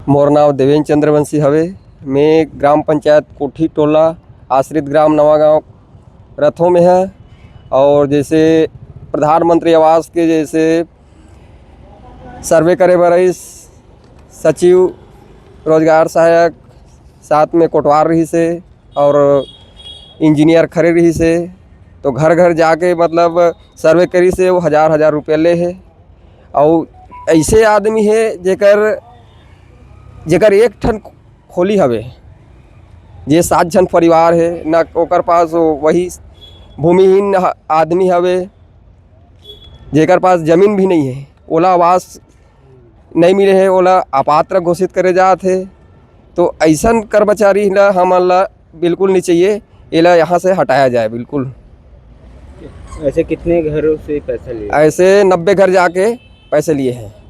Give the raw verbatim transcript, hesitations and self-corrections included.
मोर नाम देवेंद्र चंद्रवंशी हवे। मैं ग्राम पंचायत कोठी टोला आश्रित ग्राम नवागांव रथों में है। और जैसे प्रधानमंत्री आवास के जैसे सर्वे करे बर आइस, सचिव, रोजगार सहायक, साथ में कोटवार रहिस हे और इंजीनियर खड़े रहिस हे, तो घर घर जाके मतलब सर्वे करिस हे, वो हजार हजार रुपया ले हे। और ऐसे आदमी हे जेकर, जेकर एक ठन खोली हवे, जे सात झन परिवार हे, ना ओकर पास वो, वही भूमिहीन ह-, आदमी हवे, जेकर पास जमीन भी नहीं है, ओला आवास नहीं मिले है, ओला अपात्र घोषित करे जात है। तो ऐसन कर्मचारी ला हमन ला बिल्कुल नहीं चाहिए, एला यहाँ से हटाया जाए बिल्कुल। ऐसे कितने घरों से पैसा लिया? ऐसे नब्बे घर जाके पैसे लिए हैं।